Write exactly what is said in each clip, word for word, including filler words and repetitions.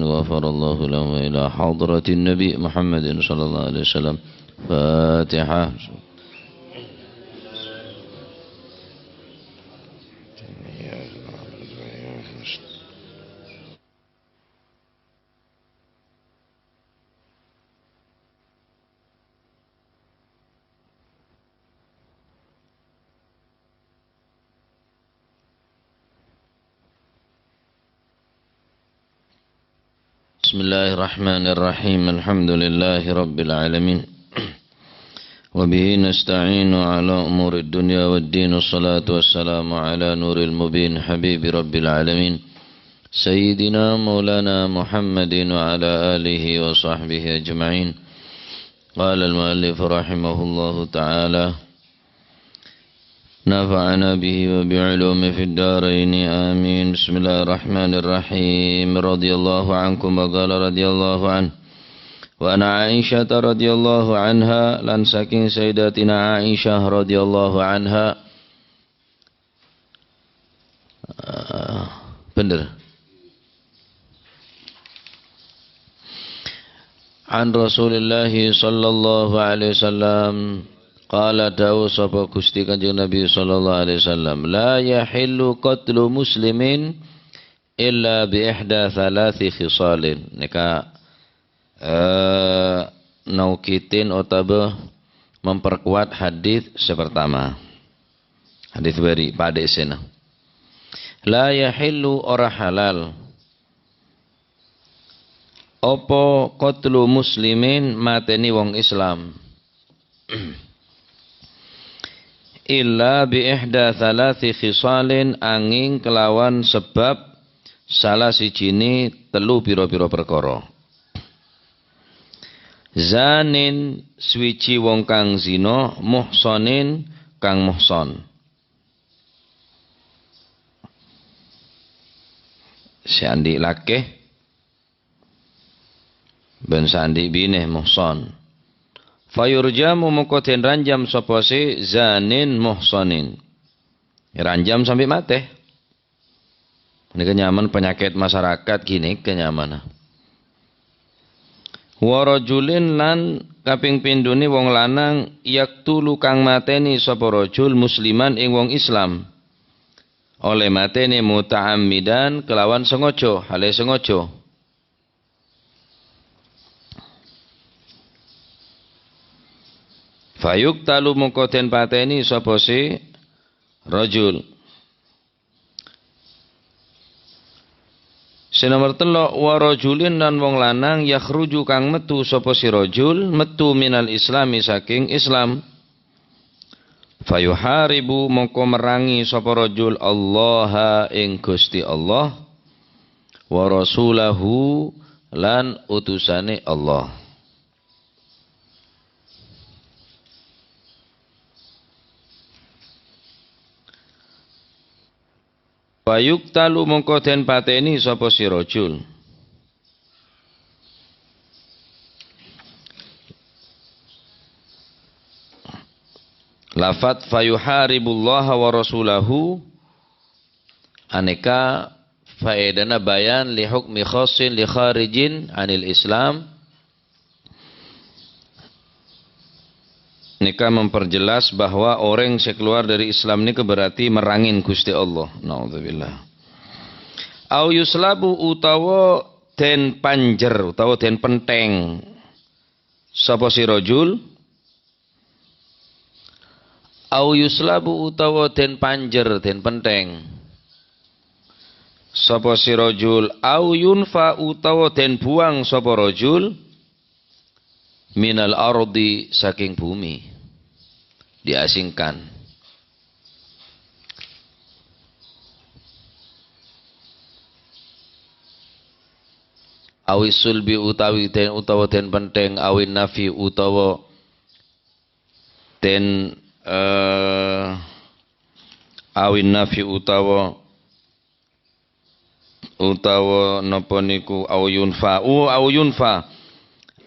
غفر الله لهم وإلى حضرة النبي محمد صلى الله عليه وسلم. فاتحة. بسم الله الرحمن الرحيم. الحمد لله رب العالمين. وبه نستعين على أمور الدنيا والدين. الصلاة والسلام على نور المبين حبيب رب العالمين سيدنا مولانا محمد وعلى آله وصحبه أجمعين. قال المؤلف رحمه الله تعالى، نفعنا به وبعلومه في الدارين. آمين. بسم الله الرحمن الرحيم. رضي الله عنكم، وقال رضي الله عنه. وعن عائشة رضي الله عنها، lan saking Sayyidatina Aisyah radhiyallahu anha. Ah, bener. An Rasulillahi sallallahu alaihi wasallam, qala, dawuh sapa Gusti Kanjeng Nabi sallallahu alaihi wasallam, "La yahillu qatlu muslimin illa bi ihda thalathi khisalin." Nèka, eh, naukitin otabâ memperkuat hadis sè pertama. Hadis bâri' padâ èssèna. La yahillu, ora halal. Apa qatlu muslimin, matènè wong Islam. Illa bi ihda thalathi khisalin, angèng kelawan sebab sala sijine tello pira-pira perkara. Zanin, suwiji wong kang zina, muhsanin, kang muhsan. Sè andi' lakè, bân sè andi' binè, muhsan. Fayurjamu, mongko den ranjam sapa sè zanin muhsanin. Ranjam sambi matè. Nèka nyamana panyakèt masyarakat ghânèka nyamana. Wa rajulin, lan kaping pindhuni wong lanang, yaqtulu, kang matènè sapa rajul musliman ing wong Islam. Ollè matènè muta'ammidan kelawan sengaja, hale sengaja. Fayuqtalu, mongko den patènè sapa sè rajul. Sè nomer tello', wa rajulin, lan wong lanang, yakhruju, kang metu sapa sè rajul, metu minal islami, saking Islam. Fayuharibu, mongko merangi sapa rajul, Allaha, ing Gusti Allah, wa rasulahu, lan utusane Allah. Fayuqtalu, mongko den pateni sapa si rajul. Lafat fayuharibullaha wa rasulahu aneka faedana bayan li hukmi khassin li kharijin anil Islam. Nèka memperjelas bahwa orèng sè kalowar dhâri Islam nèka berarti merangin Ghustè Allah. Naudzubillah. Au yuslabu utawa den panjer utawa den penthèng. Sapa si rajul? Au yuslabu utawa den panjer, den penthèng. Sapa si rajul? Au yunfa utawa den buwang sapa rajul? Minal ardi, saking bumi, diasingkan. Awis sulbi utawi den, utawa den penthèng, awin nafi utawa den, eh, awin nafi utawa utawa napa niku, au yunfa, u-, au yunfa.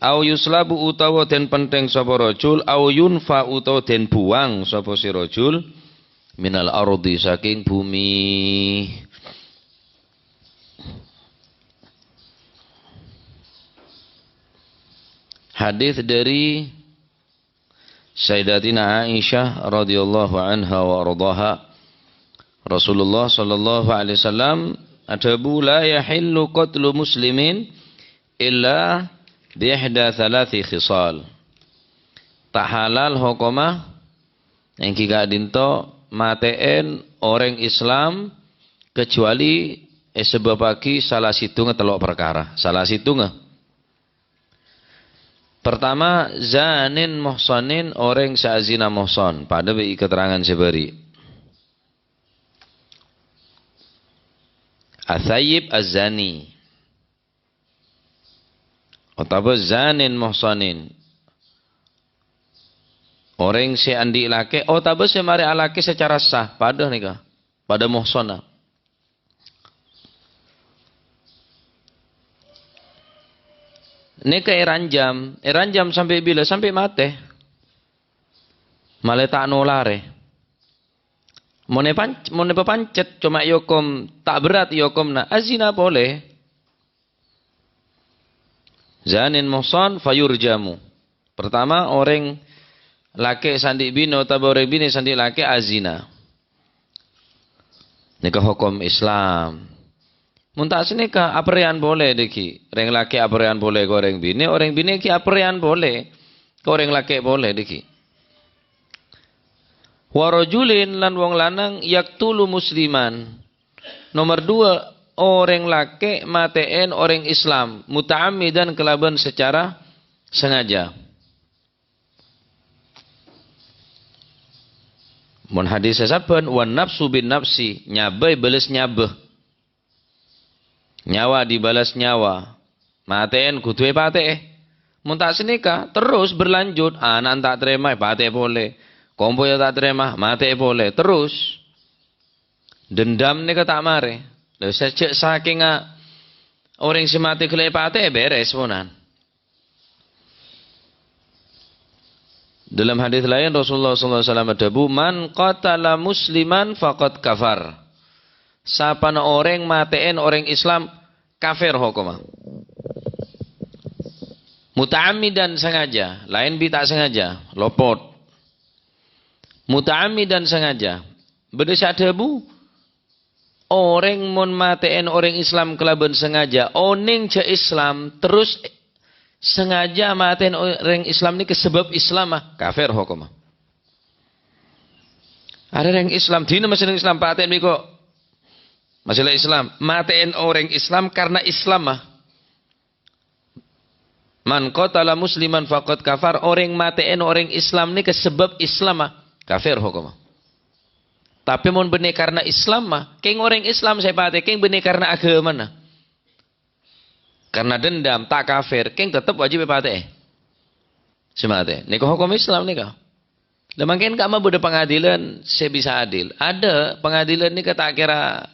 Au yuslabu utawa den penthèng sapa rajul, au yunfa utawa den buwang sapa si rajul, minal ardi, saking bumi. Hadis dari Sayyidatina Aisyah radhiyallahu anha wa radhaha. Rasulullah sallallahu alaihi wasallam adhâbu, "La yahillu qatlu muslimin illa bi ihda thalathi khisal." Ta' halal hokoma èngghi ka'dhinto matè'èn orèng Islam kecuali èsabâbbhâghi sala sèttonga tello' parkara. Sala sèttonga. Pertama, zanin muhsanin, orèng sè azina muhsan, padâ bi' keterangan sè bâri'. Atsayyib az-zani. Otabâ zanin muhsanin. Orèng sè andi' lakè', otabâ sè marè alakè sacara sah, padâ nèka. Padâ muhsana. Nèka èranjam, èranjam sampè' bilâ? Sampè' matè. Malè ta' nolarè. Mon èpanc-, mon èpapancet, coma èokom ta' berrâ' èokomma, azina polè. Zanin muhsan fayurjamu. Pertama, orèng lakè' sè andi' binè otabâ orèng binè sè andi' lakè' azina. Nèka hokom Islam. Mon ta' sanèka, aperrèyan polè dâgghi'. Rèng lakè' aperrèyan polè ka orèng binè, orèng binè ghi' aperrèyan polè ka orèng lakè' polè dâgghi'. Wa rajulin, lan wong lanang, yaqtulu musliman. Nomer dua, orèng lakè' matè'èn orèng Islam, muta'ammidan, kalabân sacara sengaja. Mon hadis sabbhân, "Wan nafsu bin nafsi," nyabâ èbâles nyabâ. Nyawa dibalas nyawa. Matè'èn kodhu èpatè'è. Mon ta' sanèka, terros berlanjut. Ana'na ta' tarèma, èpatè'è polè. Kompoyya ta' tarèma, matè'è polè. Terros. Dendam nèka ta' marè. Lha, sajjhâ' sakènga orèng sè matè ghellâ' èpatè'è, bèrès ponan. Dalam hadis lain, Rasulullah sallallahu alaihi wasallam adhâbu, "Man qatala musliman faqad kafar." Sapana orèng matè'èn orèng Islam, kafir hokomma. Muta'ammidan, sengaja, laèn bi' ta' sengaja, lopot. Muta'ammidan, sengaja. Bâdâ sè adhâbu, orèng mon matè'èn orèng Islam kalabân sengaja, onèng jâ' Islam, terros sengaja matè'èn orèng Islam nèka sabâb Islamma, kafir hokomma. Arèya rèng Islam, dinah masè rèng Islam, patè'èn bi' ko'. Masalah Islam, matè'èn orèng Islam karna Islamma. "Man qatala musliman faqad kafar," orèng matè'èn orèng Islam nèka sabâb Islamma, kafir hokomma. Tapè mon bânnè karna Islamma, kèng orèng Islam sè èpatè'è, kèng bânnè karna aghâmana. Karna dendam, ta' kafir, kèng tettep wajib èpatè'è. Sè matè. Nèka hokom Islam nèka. Lah, mangkèn ka'emma bâdâ pangadilan sè bisa adil. Adâ pangadilan nèka ta' kèra,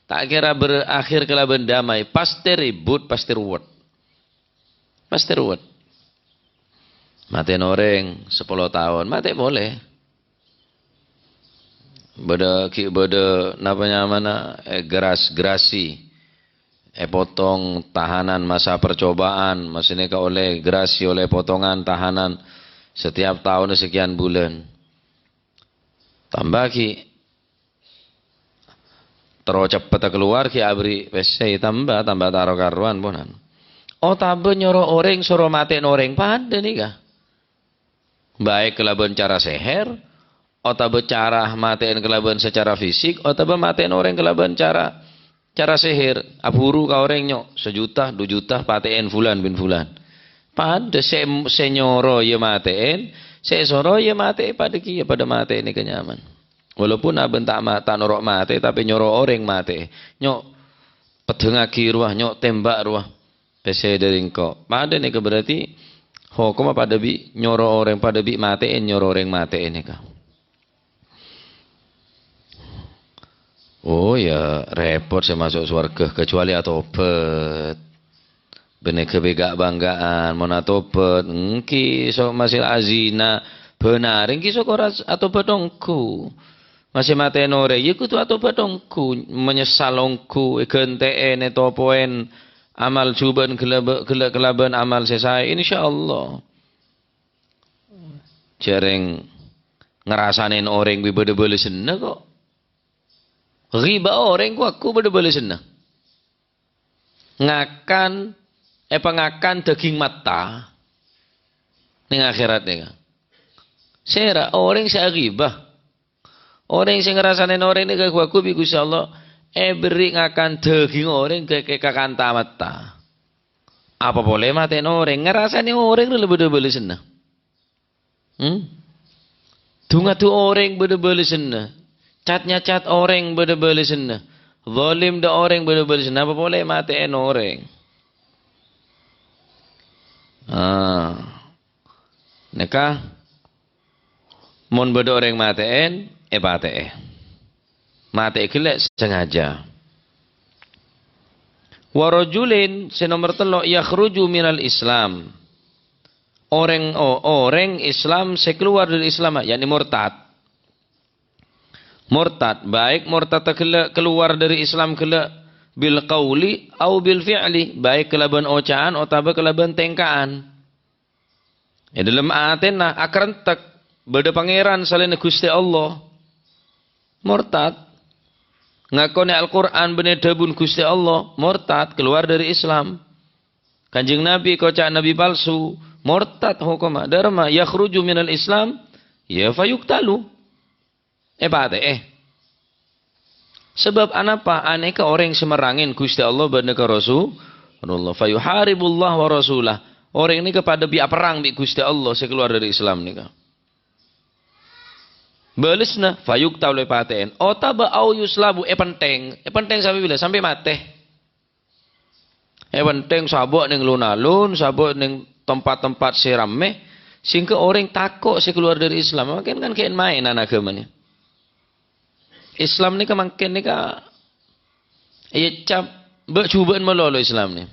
ta' kèra berakhir kalabân damai. Pastè ribut, pastè ruwet. Pastè ruwet. Matè'èn orèng sapolo taon, matè polè. Bâdâ, ghi' bâdâ, napa nyamana, eh, geras-, gerasi. Èpotong tahanan masa percobaan, masè nèka ollè gerasi, ollè potongan tahanan setiap taon sekian bulan. Tamba ghi' terro ceppetta kalowar ghi' aberri' pèssè, tamba, tamba ta' ro-karowan ponan. Otabâ nyoro orèng soro matè'èn orèng, padâ nèka. Baik kalabân cara seher, otabâ cara matè'èn kalabân sacara fisik, otabâ matè'èn orèng kalabân cara, cara seher. Abhuru ka orèng, nyo', sajuta, du juta, patè'èn fulan bin fulan. Padâ sè, sè nyoro ya matè'èn, sè èsoro ya matè'è, padâ kèya, padâ matè'è nèka nyaman. Walaupun abân ta' ma-, ta' noro' matè'è, tapè nyoro orèng matè'è. Nyo', peddhângaghi rowa, nyo', tembak rowa. Pèssè dâri engko'. Padâ nèka berarti hokomma padâ bi' nyoro orèng, padâ bi' matè'è, nyoro orèng matè'è nèka. Oh, ya, repot sè maso' sowarghâ, kecuali atobhât. Bânnè ghâbây ka'-bângga'an, mon atobhât, èngghi so-, masih azina, bhânarè èngghi sokora atobat ongghu. Masih matè'èn orèng, ya kodhu atobat ongghu, manyessal ongghu, èghântè'è, ètopowè amal jhubâ'ân ghellâ', ghellâ' kalabân amal sè saè, insyaallah. Jhâreng ngarasanè orèng bi' bâdâ bâlessanna ko'. Ghibâ orèng ko' aku bâdâ bâlessanna. Ngakan, èpangakan dhâghing matta neng akhèrat nèka. Sèra orèng sè aghibâ. Orèng sè ngarasanè orèng nèka ghu-, ghu bi' Ghustè Allah èberri' ngakan dhâghing orèng ghâ-, ghâ-, kakanta matta. Apa polè matè'è orèng? Ngarasanè orèng rè la bâdâ bâlessanna. Hmm? Du-ngadu orèng bâdâ bâlessanna. Cat-nyacat orèng bâdâ bâlessanna. Zalim dâ' orèng bâdâ bâlessanna. Apa polè matè'è orèng? Ah. Nèka, mon bâdâ orèng matè'è, èpatè'è. Matè'è ghellâ' sengaja. Wa rajulin, sè nomer tello', yakhruju minal Islam. Orèng, o-, orèng Islam sè kalowar dâri Islam, yakni murtad. Murtad, baik murtad ghellâ' kalowar dâri Islam ghellâ' bil qauli au bil fi'li, baik kalabân oca'an otabâ kalabân tèngka'an. È dâlem atèna akarentek bâdâ pangèran salaènna Ghustè Allah. Murtad. Ngakonè Al-Qur'an bânnè dhâbuna Ghustè Allah, murtad, kalowar dâri Islam. Kanjeng Nabi koca' nabi palsu, murtad hokomma. Dâremma yakhruju minal Islam, ya fayuqtalu. Èpatè'è. Sabâb anapa? Anèka orèng sè merrangè Ghustè Allah bân ka Rasulullah. Fayuharibullah wa rasulah. Orèng nèka padâ bi' aperrang bi' Ghustè Allah sè kalowar dâri Islam nèka. Bâlessanna, fayuqtalu èpatè'è. Otabâ au yuslabu èpèntèng. Èpèntèng sampè' bilâ? Sampè' matè. Èpèntèng sabâ' neng lon-alon, sabâ' neng tempat-tempat sè rammè, sehingga orèng tako' sè kalowar dâri Islam. Mangkèn kan kèng maènan aghâmana. Islam nèka mangkèn nèka, iyâ, cap, bâ'-jhubâ'ân malolo Islam nè.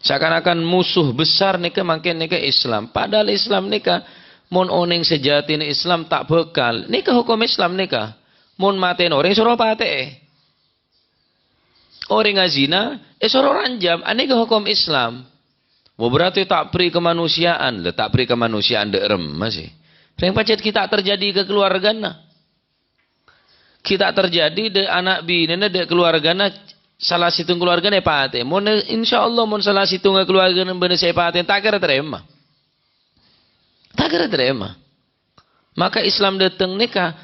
Seakan-akan musuh besar nèka mangkèn nèka Islam. Padahal Islam nèka, mon onèng sajâtina Islam ta' bhâkal. Nèka hokom Islam nèka. Mon matè'è orèng soro patè'è. Orèng azina, èsoro ranjam, anèka hokom Islam. Wah, berarti ta' bri kamanusiaan. Lah, ta' bri kamanusiaan dâ' remma sè. Rèng pajhât ghi' ta' terjadi ka kaluwargana. Ghi' ta' terjadi dâ' ana' binèna, dâ' kaluwargana, sala sèttong kaluwargana èpatè'è. Mon, insyaallah, mon sala sèttongnga kaluwargana bâdâ sè èpatè'è, ta' kèra tarèma. Ta' kèra tarèma. Maka Islam dâteng nèka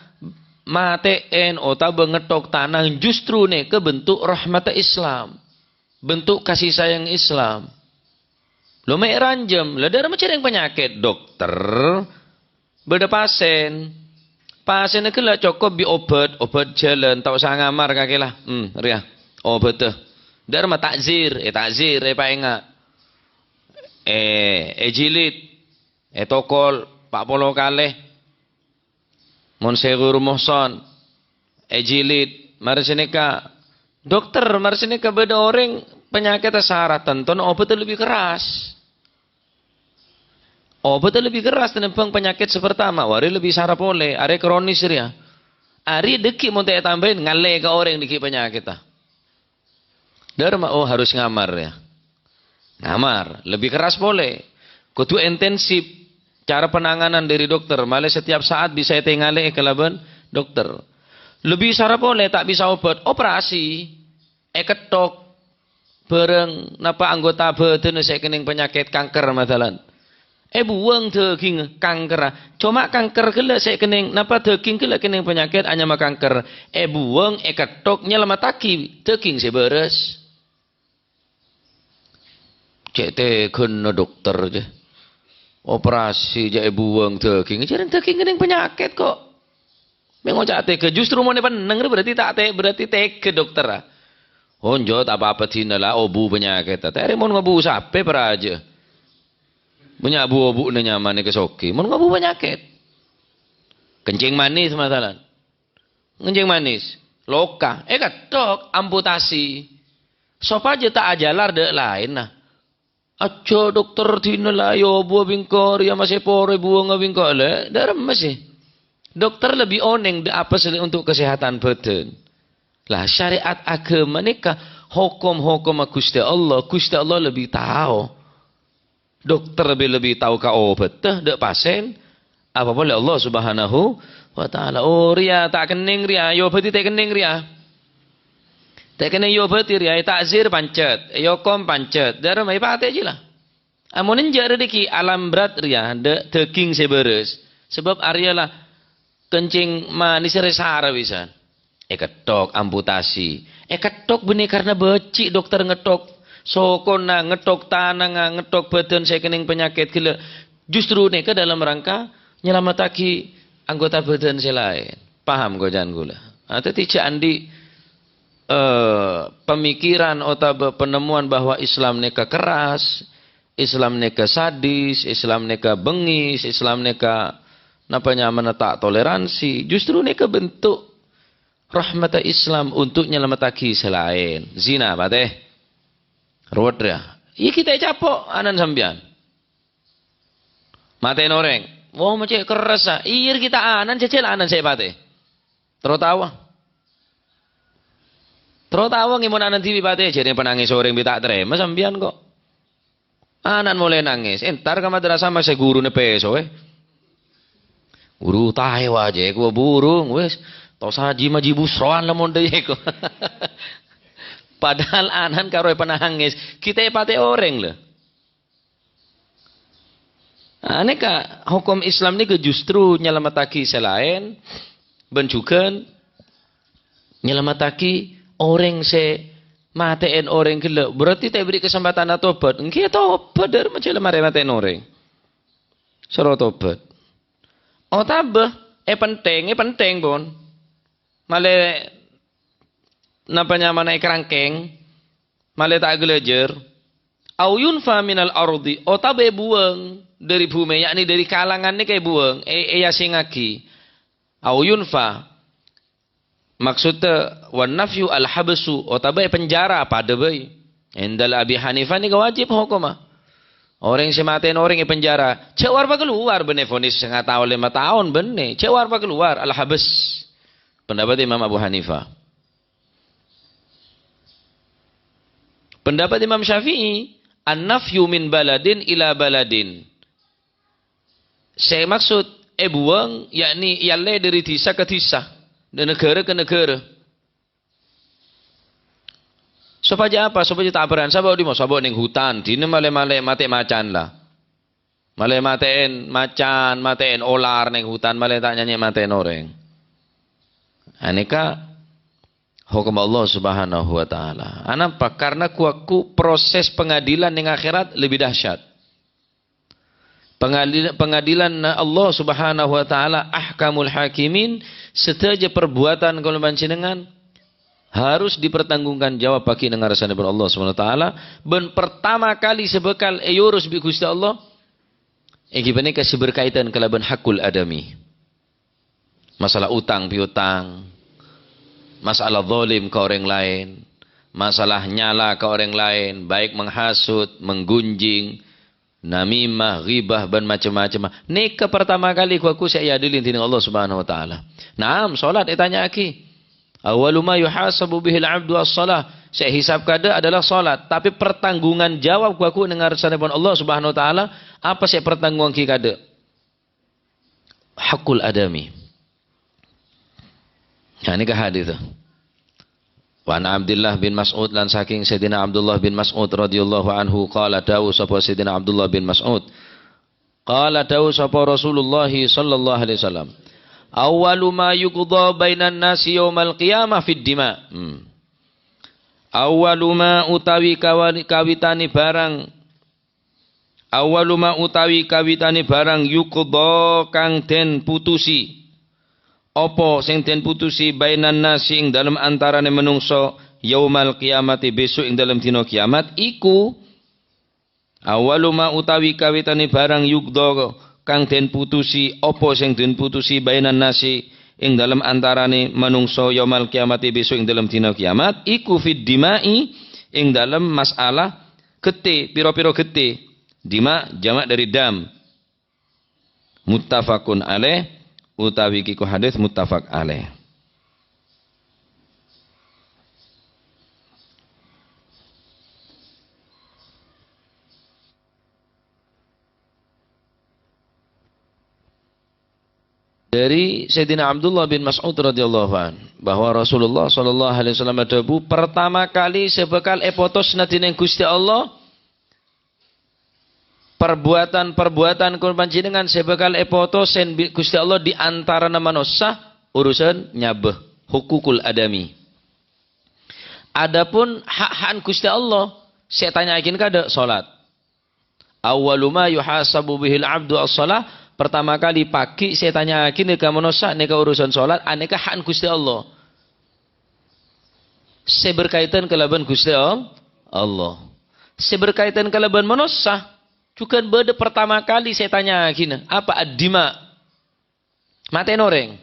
matè'è otabâ ngettok tana justru nèka bentuk rahmatta Islam. Bentuk kasih sayang Islam. Lo mè' ranjam, la dâremma jhâreng panyakèt, dokter. Bâdâ pasèn. Pasènna ghellâ' cokop bi' obhât, obhât jhâlân, ta' osa ngamar kakè la. Hmm, rèya. Obhâddhâ. Dâremma ta'zir, èta'zir, èpaènga'. È, èjilid. Ètokol pa' polo kalè. Mon sè ghuru muhson, èjilid. Marè sanèka, dokter, marè sanèka bâdâ orèng panyakètta sara, tantona obhâddhâ lebbi kerras. Obhâddhâ lebbi kerras tènèmbhâng panyakèt sè pertama, arèya lebbi sara polè, arèya kronis rèya. Arèya dhâggi' mon ta' ètambâi, ngallè ka orèng dhâggi' panyakètta. Dâremma, oh, harus ngamar, ya. Ngamar, lebih keras polè. Kodhu intensif cara penanganan dâri dokter. Malè setiap saat bisa ètèngalè kalabân dokter. Lebih sara polè, ta' bisa obhât, operasi. Èkettok bârâng napa anggota bhâdhânna sè kennèng panyakèt kanker, masalan. Èbuwâng dhâghingnga kankerra. Coma kanker ghellâ' sè kennèng, napa dhâghing ghellâ' kennèng panyakèt anyama kanker. Èbuwâng, èkettok, nyalamettaghi dhâghing sè bârâs. Cè' tèghâna dokter, jâ. Operasi jâ èbuwâng dhâghing. Jârèya dhâghing kennèng panyakèt, kok. Mè' ngoca' tèghâ, justru mon èpennèng, berarti ta' tè-, berarti tèghâ dokterra. Oh, enjâ', ta' pa-apa dinah la, obu panyakèt. Tarè mon ngobu sapè parajâ. Bânnya' bu-obu'na nyamanè ka soghi. Mon ngobu panyakèt. Kencing manis, masalan. Kencing manis. Loka. Èkettok, amputasi. Sopajâ ta' ajhâlâr dâ' laènna. Ajjhâ dokter dinah la, ya obuwâ bi' engko', rèya masè poro èbuwângnga bi' engko'. Lè, dâremma sè. Dokter lebbi onèng dâ' apa sè untuk kesehatan bhâdhân. Lah, syariat aghâma nèka hokom-hokomma Ghustè Allah, Ghustè Allah lebbi tao. Dokter bi-, lebbi tao ka obâdhâ dâ' pasèn, apa polè Allah Subhanahu wa Ta'ala. Oh, rèya ta' kennèng rèya, èobâdhi ta' kennèng rèya. Ta' kennèng èobâdhi rèya, èta'zir pancet, èokom pancet, dârâmma èpatè jiyâ la. Amon enjâ' rèdhiki alam berat rèya, dâ-, dâging sè bârâs. Sabâb arèya la kencing manis rè sara pisan. Èketthok, amputasi. Èketthok bânnè karna bâji' dokter ngetthok sokona, ngetthok tanangnga, ngetthok bâdân sè kennèng panyakèt ghellâ'. Justru nèka dalam rangka nyalamettaghi anggota bâdân sè laèn. Paham koca'an kaulâ? Ah, dhâddhi jhâ' andi', eh, pemikiran otabâ penemuan bahwa Islam nèka keras, Islam nèka sadis, Islam nèka bengis, Islam nèka napa nyamana ta' toleransi. Justru nèka bentuk rahmatta Islam untuk nyalamettaghi sè laèn. Zina, patè. Ruwet, ya. Iyâ, kita ècapo' anan sampèyan. Matè'è orèng. Wah, ma' cè' kerressa. Iyâ, kita anan jhâjhâl anan sè patè. Terro taowa. Terro taowa ngèmon anan dhibi' patè. Jhârèng panangès orèng bi' ta' tarèma sampèyan kok. Anan molaè nangès. Entar ka madrasah ma' sè ghuruna pèsoè. Ghuru taè wajah, ku burung, wis. Tos haji maji busroan la mon dâ' iyâ, ku. Padahal anan karo panangès. Kita patè orèng, lho. Nah, nèka hokom Islam nèka justru nyalamettaghi sè laèn, bân jhughân nyalamettaghi orèng sè matè'è orèng ghellâ'. Berarti ta' èberri' kasempadhân atobhât. Èngghi atobhât, dârâmma jhâ' la marè matè'è orèng. Soro tobhât. Otabâ èpenthèng, èpenthèng, pon. Malè napa nyamana èkarangkèng, malè ta' aghâlâjâr. Au yunfa minal ardi, otabâ èbuwâng dâri bhumè, yakni dâri kalangan nèka èbuwâng, è-, èasèngngaghi. Au yunfa, maksoddhâ, wan nafyu al-habsu, otabâ èpenjara, padâ bhâi. Indal Abi Hanifah nèka wajib hokomma. Orèng sè matè'è orèng èpenjara, jhâ' war-pakalowar bânnè vonis sanga taon, lèma taon bânnè, jhâ' war-pakalowar, al-habs. Pendapat Imam Abu Hanifah. Pendapat Imam Syafi'i, an-nafyu min baladin ila baladin. Sè maksud èbuwâng, yakni èallè dâri dhisa ka dhisa, dâri naghârâ ka naghârâ. Sopajâ apa? Sopajâ ta' bhârân sabâ' dimma, sabâ' neng hutan, dinna malè-malè matè macan la. Malè matè'è macan, matè'è olar neng hutan, malè ta' nyanyè matè'è orèng. Anèka hokom Allah Subhanahu wa Ta'ala. Anapa? Karena ku-, ku proses pengadilan neng akhirat lebih dahsyat. Pengadil-, pengadilan Allah Subhanahu wa Ta'ala ahkamul hakimin, sadhâjâ perbuatan kaulâ panjhennengngan harus dipertanggungjawabaghi neng ngarsana Allah Subhanahu wa Ta'ala, bân pertama kali sè bhâkal èyorus bi' Ghustè Allah, èngghi panèka sè berkaitan kalabân hakul adami. Masalah utang piutang, masalah zalim ka orèng laèn, masalah nyala ka orèng laèn, baik menghasut, menggunjing, namimah, ghibah, bân macem-macem. Nèka pertama kali ghu-, ghu sè èadili dhinèng Allah Subhanahu wa Ta'ala. Naam, salat ètanya'aghi. Awwalu ma yuhasabu bihil abdu as-shalah. Sè èhisab kaadâ' adalah salat. Tapè pertanggungan jawab ghu-, ghu neng ngarsana Allah Subhanahu wa Ta'ala, apa sè èpertanggunganaghi kaadâ'? Hakul adami. Nah, nèka hadis. Wa an Abdullah bin Mas'ud, lan saking Sayyidina Abdullah bin Mas'ud radhiyallahu anhu, qala, dawuh sapa Sayyidina Abdullah bin Mas'ud. Qala, dawuh sapa Rasulullah sallallahu alaihi wasallam. Awwalu ma yuqda bainan nasi yaumal qiyamah fid dima. Hmm. Awwalu ma utawi kawa-, kawitane barang Awwalu ma utawi kawitane barang yuqda kang den putusi. Apa sing den putusi bainan nasi ing dalem antarane manungsa yaumal qiyamati besok ing dalem dina kiamat iku. Awwalu ma utawi kawitane barang yuqda kang den putusi, apa sing den putusi bainan nasi ing dalem antarane manungsa yaumal qiyamati besok ing dalem dina kiamat iku fid dima'i ing dalem masalah gette, pira-pira gette. Dima jamak dari dam. Muttafaqun alaih, utawi kiku hadis muttafaq alaih. Dari Sayyidina Abdullah bin Mas'ud radhiyallahu anhu, bahwa Rasulullah sallallahu alaihi wasallam adhâbu, "Pertama kali sè bhâkal èpotos na dhinèng Ghustè Allah, perbuatan-perbuatan kulâ panjhennengngan sè bhâkal èpotos sè bi' Ghustè Allah di antarana manossa, urusan nyabâ, hukukul adami. Adapun hak-hakan Ghustè Allah, sè ètanya'aghin kadâ', salat." "Awwalu ma yuhasabu bihil abdu as-shalah," pertama kali pagghi' sè ètanya'aghi nèka manossa nèka urusan salat, anèka hakan Ghustè Allah. Sè berkaitan kalabân Ghustè All-, Allah. Sè berkaitan kalabân manossa, jhughân bâdâ pertama kali sè ètanya'aghina, apa ad-dima'. Matè'è orèng.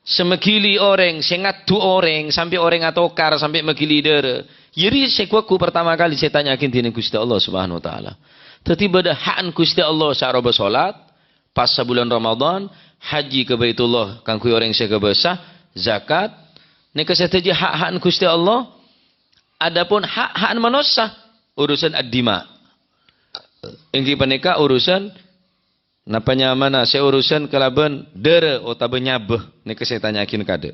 Sè maghili orèng, sè ngaddu orèng, sampè' orèng atokar, sampè' maghili dârâ. Jârèya sè ghu-lagghu pertama kali sè ètanya'aghi dhinèng Ghustè Allah Subhanahu wa Ta'ala. Dhâddhi bâdâ hakan Ghustè Allah sè aropa salat, pas sabulân Ramadan, haji ka Baitullah kaangghuy orèng sè kabâsa, zakat, nèka sadhâjâ hak-hakan Ghustè Allah. Adapun hak-hakan manossa, urusan ad-dima'. Èngghi panèka urusan Napa nyamana sè urusan kalabân dârâ otabâ nyabâ, nèka sè ètanya'aghin kadâ'.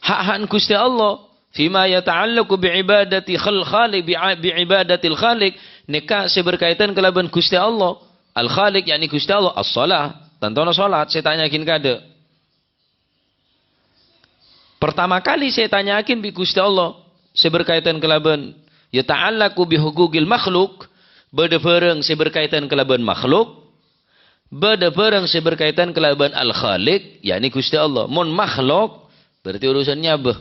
Hak-hakan Ghustè Allah, fima yata'allaqu bi ibadati khal-, khaliq, bi a-, bi ibadatil khaliq, nèka sè berkaitan kalabân Ghustè Allah. Al-Khaliq, yakni Ghustè Allah, as-shalah, tantona salat, sè ètanya'aghin kadâ'. Pertama kali sè ètanya'aghin bi' Ghustè Allah sè berkaitan kalabân, yata'allaqu bi huquqil makhluk, bâdâ bhârâng sè berkaitan kalabân makhluk, bâdâ bhârâng sè berkaitan kalabân Al-Khaliq, yakni Ghustè Allah. Mon makhluk, berarti urusan nyabâ.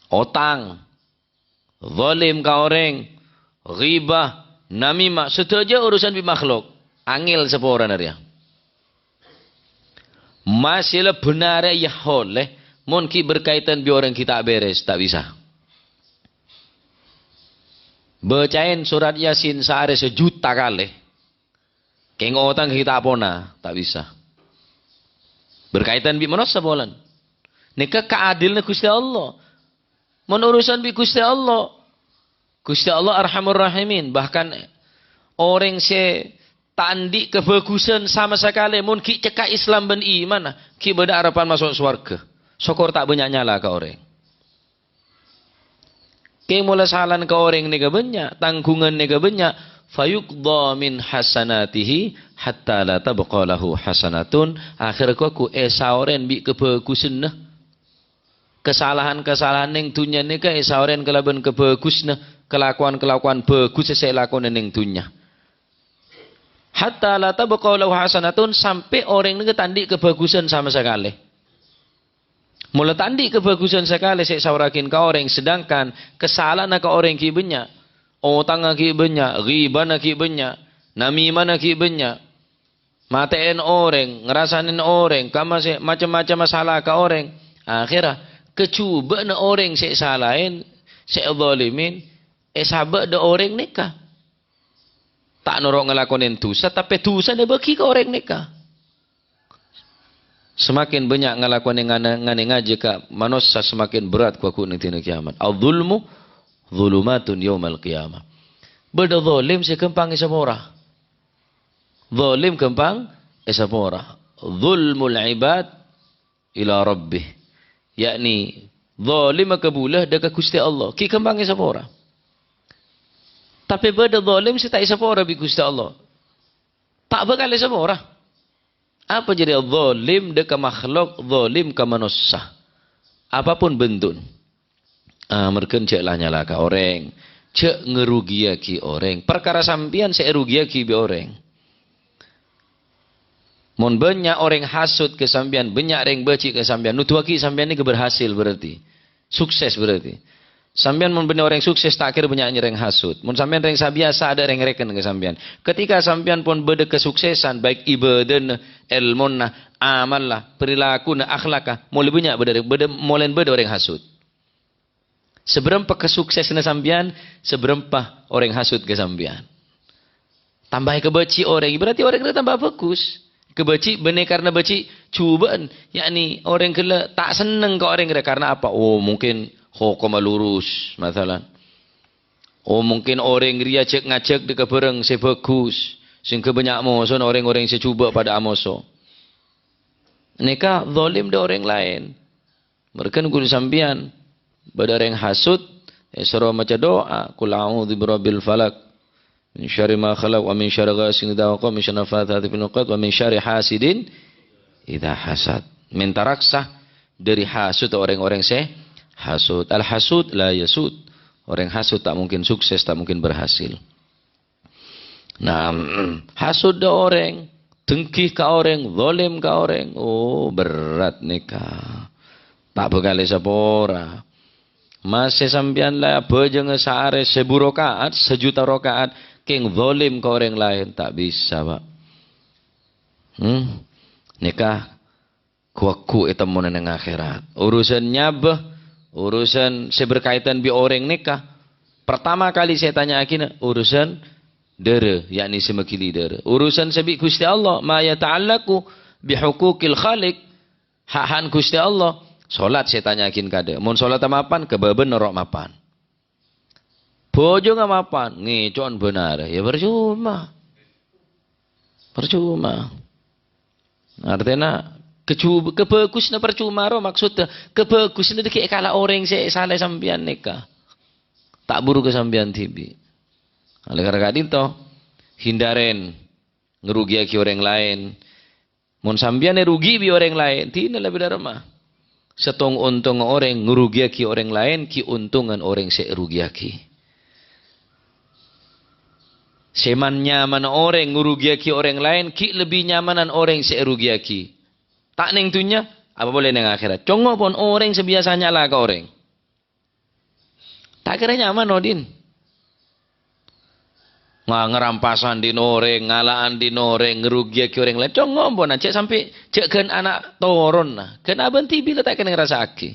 Otang, zalim ka orèng, ghibah, namimah, sadhâjâ urusan bi' makhluk. Angèl saporana rèya. Masèla bhender rèya ollè, mon ghi' berkaitan bi' orèng ghi' ta' bèrès, ta' bisa. Bâcaèn sorat Yasin saarè sajuta kalè. Kèng otang ghi' ta' pona, ta' bisa. Berkaitan bi' manossa polana. Nèka kaadilna Ghustè Allah. Mon urusan bi' Ghustè Allah, Ghustè Allah Arhamur Rahimin. Bahkan orèng sè ta' andi' kabhâghusân sama sakalè, mon ghi' cekka' Islam bân iman, ghi' bâdâ arebbhân maso' sowarghâ. Sokor ta' bânnya' nyala ka orèng. Kèng mola salana ka orèng nèka bânnya', tangghungan nèka bânnya', fayuqda min hasanatihi hatta la tabqa lahu hasanatun, akhèr ghu-lagghu èsaorèn bi' kabhâghusânna. Kasalahan-kasalahan neng dhunnya nèka èsaorèn kalabân kabhâghusânna, kalakowan-kalakowan bhâghus sè èlakonè neng dhunnya. Hatta la tabqa lahu hasanatun, sampè' orèng nèka ta' andi' kabhâghusân sama sakalè. Mola ta' andi' kabhâghusân sakalè sè èsaoraghin ka orèng, sedangkan kasala'anna ka orèng ghi' bânnya', otangnga ghi' bânnya', ghibana ghi' bânnya', namimana ghi' bânnya', matè'èn orèng, ngarasanèn orèng, kama sè macem-macem masalah ka orèng, akhèrra kajhubâ'na orèng sè èsalaè, sè èzalimin, èsabâ' dâ' orèng nèka. Ta' noro' ngalakonè dhusa, tapè dhusana èbâgi ka orèng nèka. Semakin bânnya' ngalakonè ngana-, nganè ngajhi ka manossa, semakin berat ghu-lagghu neng dina kiamat. Adz-dzulmu dzulumatun yaumal qiyamah. Bâdâ zalim sè ghâmpang èsapora. Zalim ghâmpang èsapora. Dzulmul ibad ila rabbih. Yakni, zalimma kabulâ dâ' ka Ghustè Allah. Ghi' ghâmpang èsapora. Tapè bâdâ zalim sè ta' èsapora bi' Ghustè Allah. Ta' bhâkal èsapora. Apa jârèya? Zalim dâ' ka makhluk, zalim ka manossa. Apapun bentukna. Amarghâna jhâ' la nyala ka orèng, jhâ' ngarugiyaghi orèng. Parkara sampèyan sè èrugiyaghi bi' orèng. Mon bânnya' orèng hasut ka sampèyan, bânnya' rèng bâji' ka sampèyan, noduwaghi sampèyan nèka berhasil berarti. Sukses berarti. Sampèyan mon bânnè orèng sukses, ta' kèra bânnya' rèng hasut. Mon sampèyan rèng sabiyasa, adâ' rèng rèken ka sampèyan. Ketika sampèyan pon bâdâ kasuksesan, baik ibadahna, èlmona, amalla, perilakuna, akhlakka, molaè bânnya' bâdâ, bâdâ, molaèn bâdâ orèng hasut. Sabârâmpa kasuksessanna sampèyan, sabârâmpa orèng hasut ka sampèyan. Tamba èkabâji' orèng, berarti orèng rèya tamba bhâghus. Èkabâji' bânnè karna bâji' jhubâ'ân, yakni orèng ghellâ' ta' senneng ka orèng rèya karna apa? Oh, mungkin hokomma lurus, masalan. Oh, mungkin orèng rèya jhâk-ngajhâk dâ' ka bhârâng sè bhâghus, Sehingga banyak moso, orèng-orèng sè jhubâ' padâ amoso. Nèka zalim dâ' orèng laèn. Mèrgân ghuru sampèyan bâdâ orèng hasut, èsoro maca doa, "Qul a'udzu birabbil falaq, min syarri ma khalaq, wa min syarri ghasiqin idza waqab, min syarri nafatsati fil 'uqad, wa min syarri hasidin idza hasad." Mènta raksa dâri hasut orèng-orèng sè hasut. Al-hasud la yasud. Orèng hasut ta' mungkin sukses, ta' mungkin berhasil. Nah, hasut dâ' orèng, dengki ka orèng, zalim ka orèng. Oh, berat nèka. Ta' bhâkal èsapora. Masè sampèyan la abhâjânga saarè sèbu raka'at, sajuta raka'at, kèng zalim ka orèng laèn, ta' bisa, Pak. Hmm? Nèka ghu-lagghu ètemmona neng akhèrat. Urusan nyabâ, urusan sè berkaitan bi' orèng nèka, pertama kali sè ètanya'aghina urusan dârâ, yakni sè maghili dârâ. Urusan sè bi' Ghustè Allah, ma yata'allaqu bi huquqil khaliq, ha'-ha'an Ghustè Allah. Solat sè ètanya'aghin kadâ'. Mon solatta mapan, kabâbâna noro' mapan. Bhâjânga mapan, ngèco'an bhânar, ya parcoma. Parcoma. Artèna, keju-, kabhâghusânna parcoma, ro, maksudda kabhâghusânna dhâggi' èkala' orèng sè salè sampèyan nèka. Ta' buru ka sampèyan dhibi'. Oleh karena ka'dhinto, hindaren ngrugiyaghi orèng laèn. Mon sampèyan èrugi bi' orèng laèn, dinah la bâdâ remma. Sèttong ontongnga orèng ngrugiyaghi orèng laèn, ghi' ontongan orèng sè èrugiyaghi. Sè man-nyamana orèng ngrugiyaghi orèng laèn, ghi' lebbi nyamanan orèng sè èrugiyaghi. Ta' neng dhunnya, apa polè neng akhèrat. Congngo' pon orèng sè biyasa nyala ka orèng. Ta' kèra nyaman, no, Din? Nga-, ngarampasan dhin orèng, ngala'an dhin orèng, ngrugiyaghi orèng laèn. Congngo' pon, jhâ' sampè', jhâ' ghân ana' toronna. Ghân abâ'na dhibi' la ta' kèra ngrasa'aghi.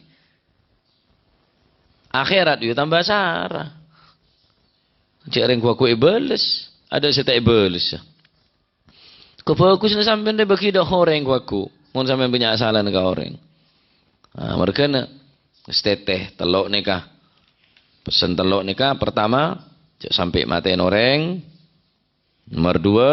Akhèrat, yo, tamba sara. Jhâ' rèng ghu-lagghu èbâles, adâ' sè ta' èbâles. Kabhâghusânna sampèyan rè bâghi dâ' orèng, ghu-lagghu. Mon sampèyan bânnya' salana ka orèng. Nah, mèrghâna, satètè, tello' nèka. Pessen tello' nèka, pertama, jhâ' sampè' matè'èn orèng. Nomer dua,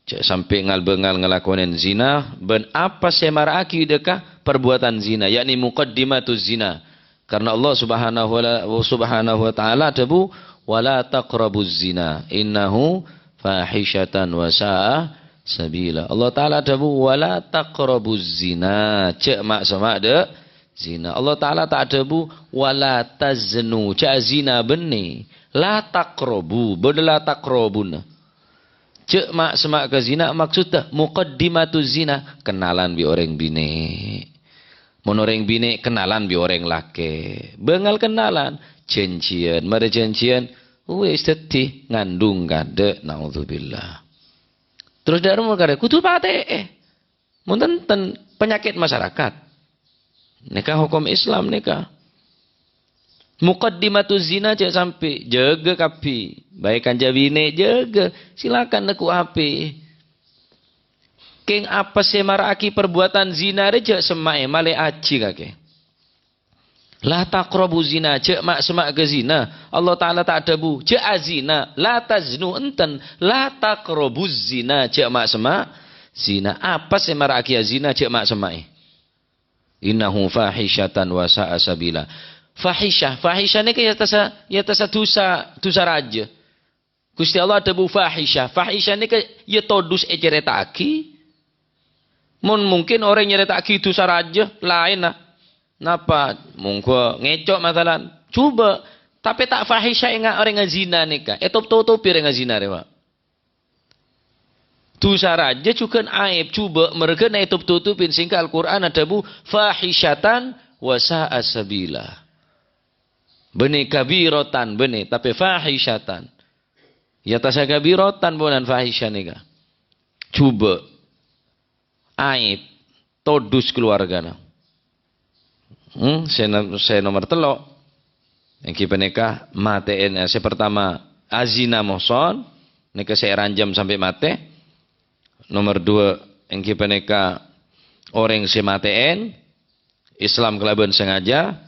jhâ' sampè' ngal-bângal ngalakonè zina, bân apa sè mara'aghi dâ' ka perbuatan zina, yakni muqaddimatuz zina. Karena Allah Subhanahu wa, Subhanahu wa Ta'ala adhâbu, "Wa la taqrabuz zina, innahu fahisyatan wa sa'a sabila." Allah Ta'ala adhâbu, "Wa la taqrabuz zina." Jhâ' ma'-, sema' dâ' zina. Allah Ta'ala ta' adhâbu, "Wa la taznu." Jhâ' zina bânnè. "La taqrabu." Bâdâ "la taqrabuna." Jhâ' ma'-, sema' ka zina, maksudda muqaddimatuz zina, kennalan bi' orèng binè'. Mon orèng binè' kennalan bi' orèng lakè'. Bângal kennalan, jhânjhiyân, marè jhânjhiyân, wis dhâddhi ngandung kadâ', naudzubillah. Terros dâ' remma kadâ', kodhu patè'è. Mon ten-, ten penyakit masyarakat. Nèka hokom Islam nèka. Muqaddimatuz zina jhâ' sampè', jâgâ kabbhi. Baik kanca binè', jâgâ. Silakan neggu' H P. Kèng apa sè mara'aghi perbuatan zina rè jhâ' semma'è, malè ajhi kakè. "La taqrabu zina," jhâ' ma'-, sema' ka zina. Allah Ta'ala ta' adhâbu, "Jhâ' azina." "La taznu," enten. "La taqrabuz zina," jhâ' ma'-, sema' zina. Apa sè mara'aghi azina, jhâ' ma'-, sema'è. "Innahu fahisyatan wa sa'a sabila." Fahisyah, fahisyah nèka ya tasa, ya tasa dhusa, dhusa rajâ. Ghustè Allah adhâbu fahisyah. Fahisyah nèka ya todus ècarèta'aghi. Mon mungkin orèng nyarèta'aghi dhusa rajâ, laèn, nah. Napa? Mongghu ngèco', masalan. Jhubâ'. Tapè ta' fahisyah ènga' orèng azina nèka. Ètop-totobhi orèng azina rè, Pak. Dhusa rajâ jhughân aèb, jhubâ', mèrghâna ètop-totobhi, sèngghâ Al-Qur'an adhâbu, "Fahisyatan wa sa'a sabila." Bânnè kabiratan, bânnè, tapè fahisyatan. Ya tasa kabiratan polana fahisyah nèka. Jhubâ'. Aèb. Todus kaluwargana. Hmm, sè no-, sè nomer tello'. Èngghi panèka matè'èn, sè partama, azina muhsan, nèka sè èranjam sampè' matè. Nomer dua, èngghi panèka orèng sè matè'èn, Islam kalabân sengaja,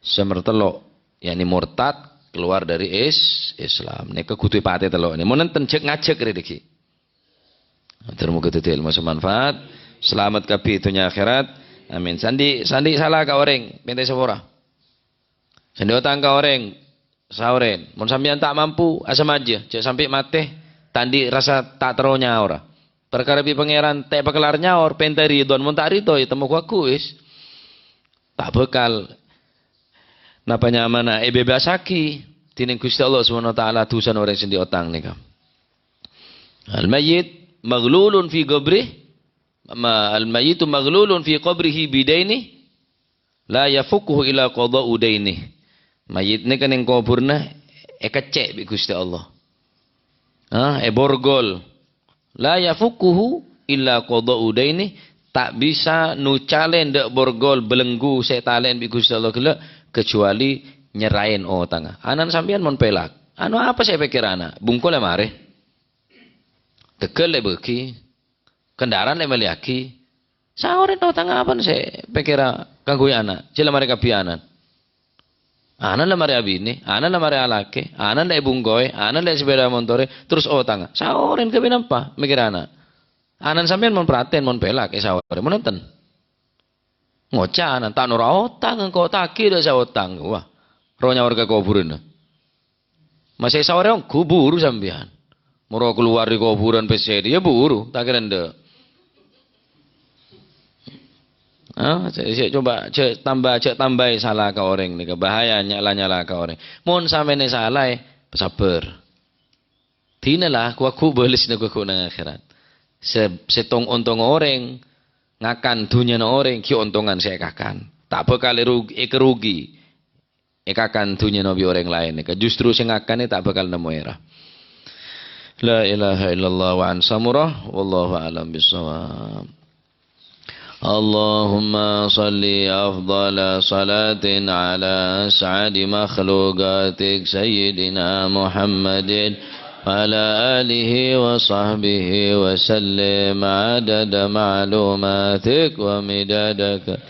sè nomer tello', yakni murtad, keluar dari is-, Islam. Nèka kodhu èpatè tello' nè. Mon enten jhâk-ngajhâk rè dhâggi'. Atur moga dhâddhi ilmu sè manfaat. Salamet kabbhi dhunnya akhèrat. Amin. Sè andi', sè andi' sala ka orèng, pèntè sapora. Sè andi' otang ka orèng, saorèn. Mon sampèyan ta' mampu, asemajâ, jhâ' sampè' matè, ta' andi' rassa ta' terro nyaor. Parkara bi' Pangèran ta' èpakellar nyaor, pèntè ridon, mon ta' ridho, ya temmo ghu-lagghu, wis. Ta' bhâkal napa nyamana èbebasaghi dhinèng Ghustè Allah Subhanahu wa Ta'ala dhusana orèng sè andi' otang nèka. Al-mayyit maghlulun fi qabrih, ma-, al-mayyitu maghlulun fi qabrihi bidaini, la yafukkuhu illa qada'u daini. Mayyit nèka neng koburna èkeccè' bi' Ghustè Allah. Ah, èborgol. La yafukkuhu illa qada'u daini, ta' bisa nucalè dâ' borgol belenggu sè ètalè'è bi' Ghustè Allah ghellâ', kecuali nyerraè otangnga. Ana'na sampèyan mon pèlak. Anu apa sè èpèkkèr ana'? Bungkol la marè. Tegal la èbâghi. Kendaraan la èmellèyaghi. Saorèn otangnga apa sè èpèkkèra kaangghuy ana'? Jhâ' la marè kabbhi ana'. Ana' la marè abinè, ana' la marè alakè, ana' la èbungkowè, ana' la èsepèda montorè, terros otangnga. Saorèn kabbhi napa mèkkèr ana'? Ana'na sampèyan mon pratèn, mon pèlak, èsaorè, mon enten. Ngoca' ana', "Ta' noro' otang engko', ta' kèra sè otang." Wah, ro nyaor ka koburânna. Masè saorè ongghu buru sampèyan. Moro kalowar dâri koburân pèssè, ya buru, ta' kèra endâ'. Ah, sè, sè, coba, jhâ' tamba, jhâ' tambaè sala ka orèng nèka, bahaya nyala-nyala ka orèng. Mon sampèyan èsalaè, sabbhâr. Dina la, ghu-lagghu bâlessâ ghu-lagghu neng akhèrat. Sè, sèttong ontong orèng, ngakan dhunnyana orèng, ghi' ontongan sè èkakan. Ta' bhâkal eru-, èkarugi. Èkakan dhunnyana bi' orèng laèn, ka justru sè ngakanè ta' bhâkal nemmo èra. La ilaha illallah wa an Samurah, wallahu a'lam bissawab. Allahumma shalli afdhala shalatin ala as'adi makhluqatik Sayyidina Muhammadin wa ala alihi wa sahbihi wa sallim adada ma'lumatik wa midada kal-,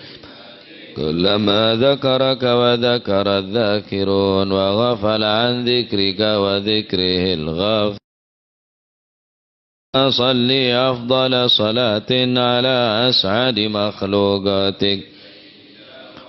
kullama dzakaraka wa dzakaradz dzakirun wa ghafala an dzikrika wa dzikrihil ghafil. Shalli afdhala shalatin ala as'adi makhluqatik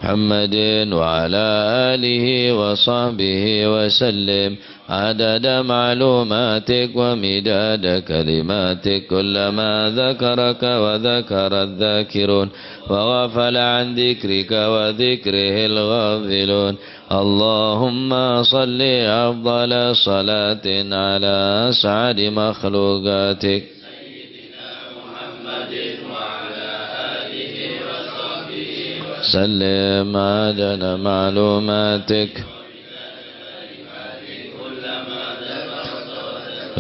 Muhammadin wa ala alihi wa sahbihi wa sallim adada ma'lumatik wa midada kalimatik kullama dzakaraka wa dzakaradz dzakirun wa ghafala an dzikrika wa dzikrihil ghafilun. Allahumma shalli afdhala shalatin ala as'adi makhluqatik. Sallim adada ma'lumatik.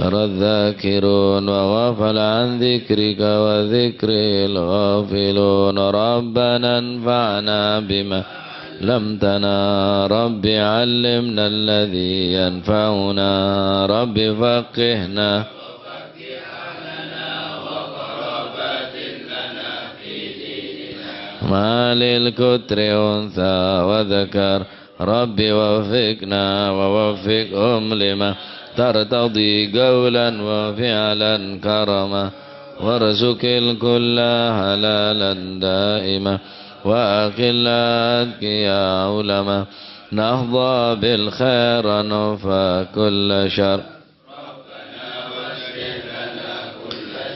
الذاكرون وغفل عن ذكرك وذكره الغافلون. ربنا انفعنا بما علمتنا. رب علمنا الذي ينفعنا. رب فقهنا. ما للكتر أنثى وذكر. رب وفقنا ووفقهم لما ترتضي قولا وفعلا كرما. وارزق الكل حلالا دائما. وأخلاء أتقياء علما. نحظى بالخير نكفى كل شر.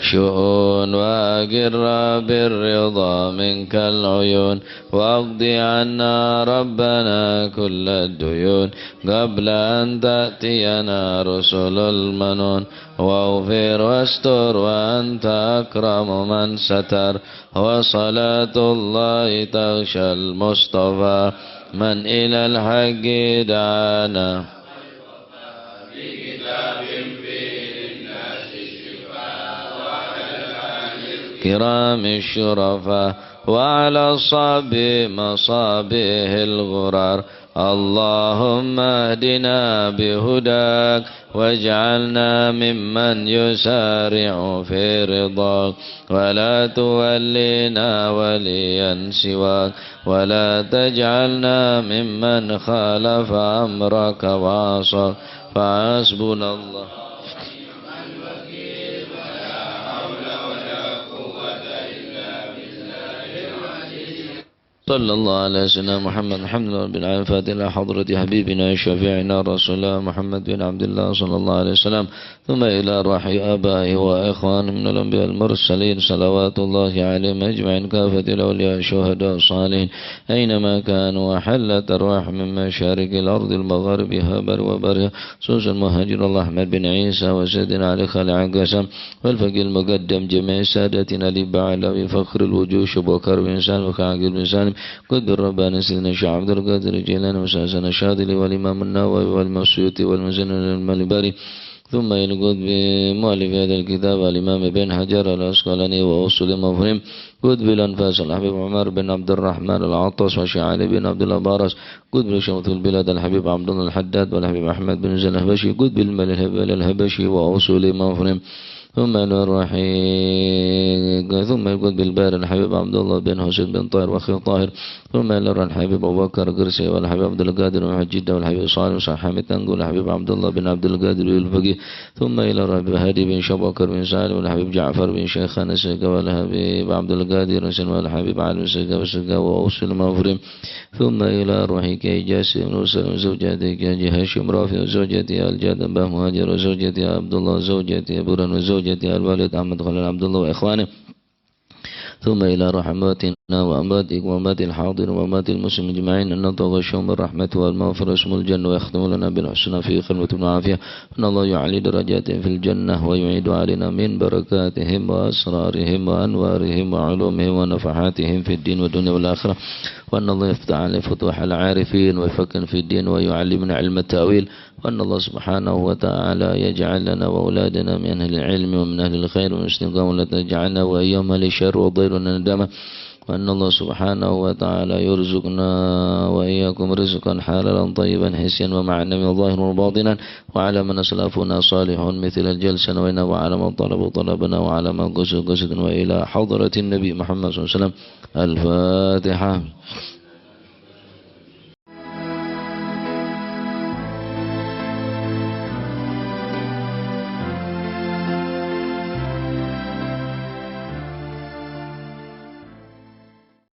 شؤون وأقر بالرضا منك العيون. واقض عنا ربنا كل الديون قبل أن تأتينا رسل المنون. واغفر واستر وأنت أكرم من ستر. وصلاة الله تغشى المصطفى من إلى الحق دعانا. كرام الشرفاء وعلى الصحب مصابيح الغرر. اللهم اهدنا بهداك واجعلنا ممن يسارع في رضاك ولا تولنا وليا سواك ولا تجعلنا ممن خالف أمرك وعصاك. فحسبنا الله. صلى الله على سيدنا محمد. الحمد لله رب العالمين. الفاتحة إلى حضرة حبيبنا شفيعنا رسول الله محمد بن عبد الله صلى الله عليه وسلم، ثم إلى روح آبائه وإخوانه من الأنبياء المرسلين، صلوات الله عليهم أجمعين، كافة الأولياء الشهداء الصالحين أينما كانوا، وحلت أرواحهم من مشارق الأرض المغاربها بر وبرها، خصوصا مهاجر الله أحمد بن عيسى وسيدنا علي خليل عكاسة والفقيه المقدم جميع ساداتنا الأباء العلوي فخر الوجوه شيخ بكر بن سالم وخليل عقيل بن سالم قطب الرباني سيدنا الشيخ عبد القادر الجيلاني وأستاذنا الشاذلي والإمام النووي والإمام السيوطي والمزني والملباري، ثم إلى قطب مؤلف هذا الكتاب الإمام ابن حجر العسقلاني وأصول مفاهيم قطب الأنفاس الحبيب عمر بن عبد الرحمن العطاس والشيخ علي بن عبد الله باراس قطب شمس البلاد الحبيب عبد الله الحداد والحبيب أحمد بن زين الحبشي قطب المال الهبل الحبشي وأصول مفاهيم، ثم إلى الرحيق، ثم القطب الباري الحبيب عبد الله بن حسين بن طاهر وأخيه طاهر، ثم إلى الروح الحبيب أبو بكر قرسي والحبيب عبد القادر محمد جدة والحبيب صالح صاحب حامد تنقل الحبيب عبد الله بن عبد القادر الفقيه، ثم إلى الروح الحبيب هادي بن شبكر بن سالم والحبيب جعفر بن شيخان السقا والحبيب عبد القادر حسين والحبيب علي السقا والسقا وأوس المفرم، ثم إلى روح كي جاسم وسلم زوجته كي هاشم رافع وزوجته الجاد باه مهاجر وزوجته عبد الله وزوجته برهان وزوجته الوالد أحمد خليل عبد الله وإخوانه، ثم إلى روح أمواتنا وأمواتكم وأموات الحاضرين وأموات المسلمين أجمعين، أن الله يغشاهم بالرحمة والمغفرة ويسكنهم الجنة ويختم لنا بالحسنى في خلوة العافية، أن الله يعلي درجاتهم في الجنة ويعيد علينا من بركاتهم وأسرارهم وأنوارهم وعلومهم ونفحاتهم في الدين والدنيا والآخرة، وأن الله يفتح علينا فتوح العارفين ويفقهنا في الدين ويعلمنا علم التأويل، وأن الله سبحانه وتعالى يجعل لنا وأولادنا من أهل العلم ومن أهل الخير ومن أهل الاستقامة، ولا تجعلنا وإياهم أهل الشر والضير والندامة، وأن الله سبحانه وتعالى يرزقنا وإياكم رزقا حلالا طيبا حسيا ومعنويا ظاهرا وباطنا، وعلى من أسلافنا صالحون مثل الجلسة نوينا، وعلى من طلبوا طلبنا، وعلى من قصدوا قصدنا، وإلى حضرة النبي محمد صلى الله عليه وسلم. الفاتحة.